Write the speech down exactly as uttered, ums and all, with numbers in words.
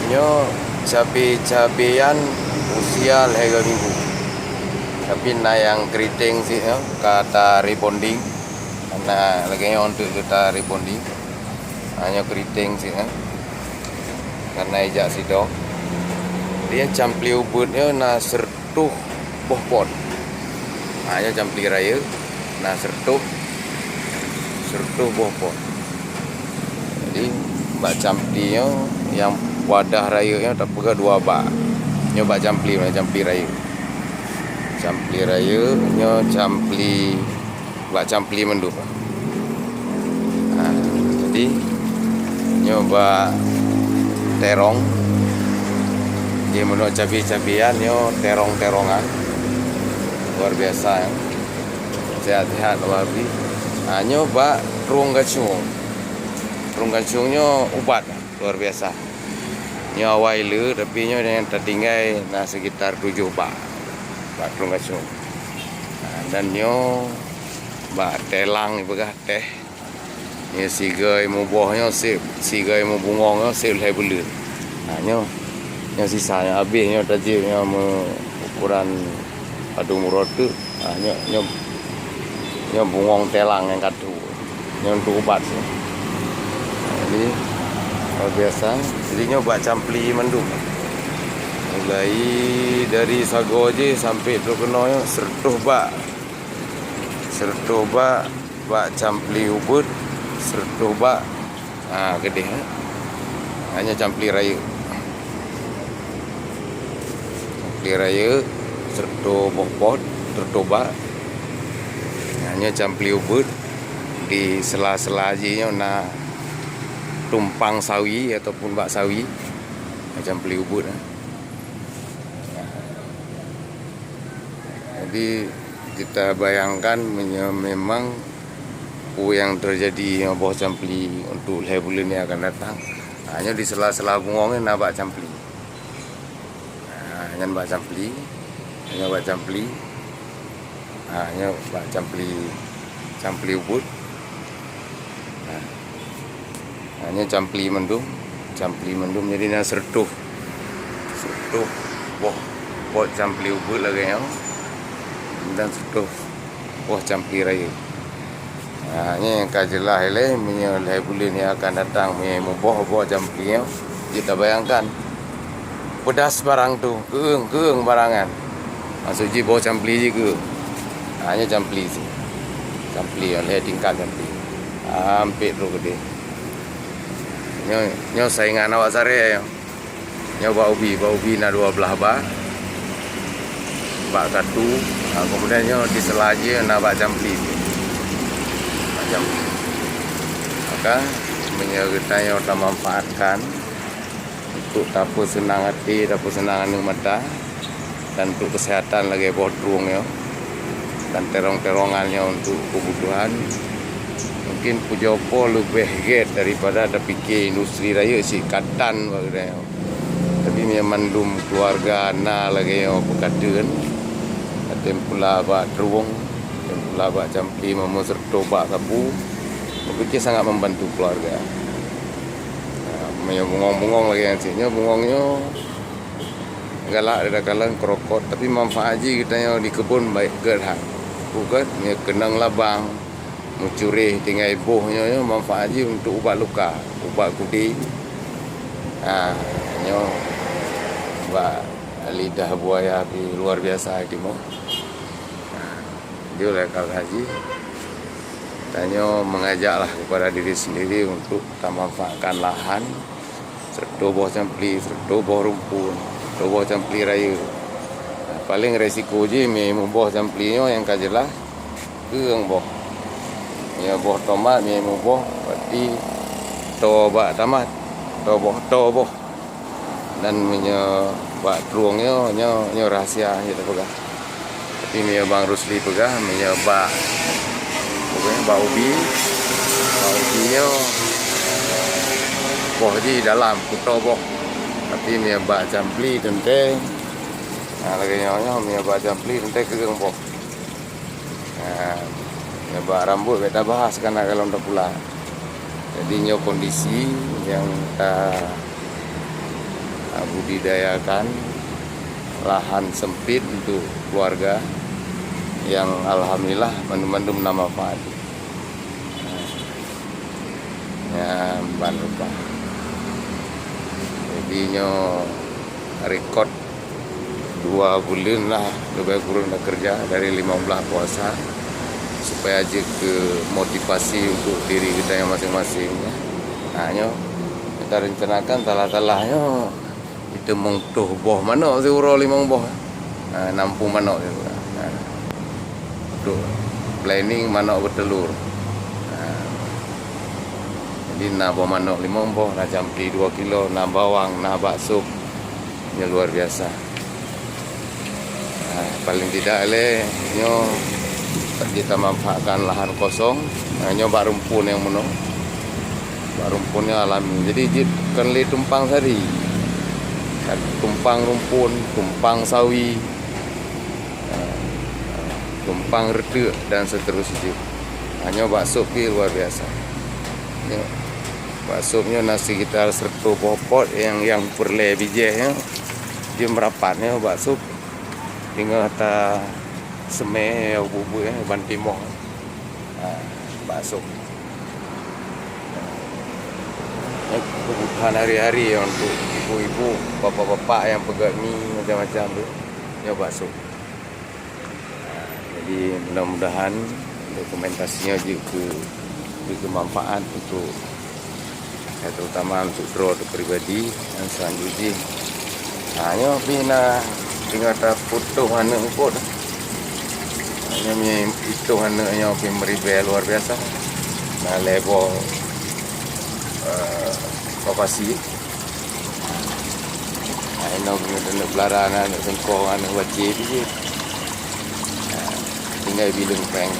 Nyoe cabe-cabean usia lhèe minggu. Tapi na nyang keriting cit nyoe, ka ta rebonding. Na lagèe nyoe untuk ta rebonding. Ha, nyoe keriting cit nyoe. Karena ijak sidok. Dia campli ubeuet nyoe na sireutoh boh pot. Ha, nyoe campli rayeuk na sireutoh, sireutoh boh pot. Jadi, bak campli nyoe, nyang wadah rayeuk nyoe tapeugah dua bak. Nyoe bak campli, mana campli rayeuk. Campli rayeuk, nyoe campli, bak campli mandum. Ha, jadi, nyoe bak terong. Jadi, meunurot cabe-cabean, nyoe terong-terongan. Luar biasa, ya. Sehat-sehat, luar biasa. Ha, nyoe bak trueng gacueng. Trueng gacueng nyoe ubat. Luar biasa. Nyoe awai le, tapi nyoe nyang tatinggai na sekitar tujoh bak, bak trueng gacueng. Ha, dan nyoe bak telang ipeugah teh. Nyoe sigoe muboh nyoe seb, sigoe mubungong nyoe seb lhèe buleuen. Ha, nyoe, nyoe sisa nyoe habéh nyoe tajép nyoe meu ukuran padum uroe teuk. Ha, nyoe, nyoe, nyoe bungong telang nyang ka tuwoe. Nyoe untuk ubat. Jadi, luar biasa. Jadi, nyoe bak campli mandum. Mulai dari sagoe jih sampai trok keunoe nyoe, sireutoh bak. Sireutoh bak, bak campli ubeuet, sireutoh bak. Ha, keudeh, eh. Hanya campli rayeuk. Campli rayeuk, sireutoh boh pot, sireutoh bak. Hanya campli ubeuet, di sela-sela jih nyoe na tumpang sawi ataupun bak sawi. Ha, campli ubeuet, eh. Jadi, kita bayangkan menye-, memang peue nyang teujadi ngon boh campli untuk lhèe buleuen nyang akan datang. Ha, nyoe di sela-sela bungong nyan na bak campli. Ha, nyan bak campli. Nyan bak campli. Ha, nyoe bak campli, campli ubeuet. Ha. Ha, nyoe campli mandum, campli mandum, jadi na sireutoh, sireutoh boh, boh campli ubeuet lagèe nyoe, dan sireutoh boh campli rayeuk. Ha, nyoe nyang ka jeulaih ilèe, meunyoe lhèe buleuen nyang akan datang, meunyoe muboh boh campli nyoe, jeuet tabayangkan. Peudas barang tu, keueung-keueung barang nyan. Maksud jih boh campli jih keueung. Ha, nyoe campli cit. Campli, lhèe tingkat campli. Ampet trok keudeh. Nyoe, nyoe saingan awak saré nyoe. Nyoe bak ubi, bak ubi na dua blah bak. Bak katu, ha, kemudian nyoe di sela jih na bak campli. Bak campli. Maka, meunyoe geutanyoe tamanfaatkan, untuk tapeuseunang até, tapeuseunang aneuk mata, dan untuk keuseuhatan lagèe boh trueng nyoe, dan terong-terongan nyoe untuk keubutuhan. Mungkin pujoe po leubeh gèt daripada tapike industri rayeuk cit katan bak geutanyoe nyoe. Tapi meunyoe mandum keuluwarga na lagèe nyoe peukateuen, ateueh pula bak trueng, ateueh pula bak campli, meumeu sireutoh bak sapu, meukeujeuet sangat membantu keuluwarga. Nah, meunyoe bungong-bungong lagèe nyan cit. Nyoe bungong nyoe galak di takalon keurokot, tapi manfaat jih geutanyoe di keubon baik gèt that. Bukon meunyoe keunong labang, meucureh tinggai boh nyoe, nyoe manfaat jih untuk ubat luka, ubat kudi. Ha, nyoe bak lidah buaya pih luar biasa timoh. Ha, jeuet lé ka haji. Tanyoe mengajaklah kepada diri sendiri untuk tamanfaatkan lahan, sireutoh boh campli, sireutoh boh rumpun, sireutoh boh campli rayeuk. Nah, paléng resiko jih mé muboh campli nyoe nyang ka jeulaih keueung boh. Meunyoe boh tomat mé muboh, berarti toe bak tamat, toe boh, toe boh. Dan meunyoe bak trueng nyoe, nyoe, nyoe rahsia jeuet tapeugah. Tapi meunyoe Bang Rusli peugah, meunyoe bak, bak ubi, bak ubi nyoe boh jih dalam, kuto boh. Tapi meunyoe bak campli teuntèe, ha, lagèe nyoe, nyoe meunyoe bak campli teuntèe keueung boh. Ha, nyoe bak rambot bèk tabahas, kana ka lom tapula. Jadi nyoe kondisi nyang ta, budidayakan lahan sempit untuk keluarga yang alhamdulillah mandum-mandum na manfaat. Nyan ban reubah. Jadi nyoe rekod dua buleuen lah leubeh kurang takeureuja dari limong blaih puasa supaya jeuet keu motivasi untuk diri geutanyoe maséng-maséng, ya. Nah, nyoe kita rencanakan salah-salah nyoe. Iteumong toh boh manok siuroe limong boh. Ha, nampung manok siuroe. Ha. Untuk planning manok beuteulur. Ha. Jadi na boh manok limong boh, na campli dua kilo, na bawang, na bakso. Nyoe luar biasa. Ha, paling tidak lé nyoe kita manfaatkan lahan kosong. Ha, nyoe bak rumpun nyang meunoe. Bak rumpun nyoe alami. Jadi jeuet kon lé tumpang sari. Tumpang rumpun, tumpang sawi, ha, tumpang reuteuek dan seterusnya. Ha, nyoe bak sôb pih luar biasa. Nyoe bak sôb nyoe na sekitar seratus boh pot nyang, nyang peureulèe bijéh nyoe. Jeuem rapat nyoe bak sôb. Teungoh ta seumé, ya, buet-buet, ya, ban timoh. Ha, bak sôb. Ya, kebutuhan hari-hari, ya, untuk ibu-ibu, bapak-bapak nyang peugöt mi macam-macam tu, ya, bak sôb. Ha, jadi mudah-mudahan dokumentasi nyoe jeuet keu, jeuet keu manfaat untuk, ya, terutama untuk droe teuh pribadi dan selanjutnya. Ha, nyoe pih na tinggai taputôh aneuk eungkôt. Nyoe mi itôh aneuk nyoe pih meuribèe luar biasa. Na lhèe boh, eh, lokasi. Ha, inoe keuneuk peulara aneuk seungkong, aneuk bacé pih jih. Ha, tinggai bileueng péng.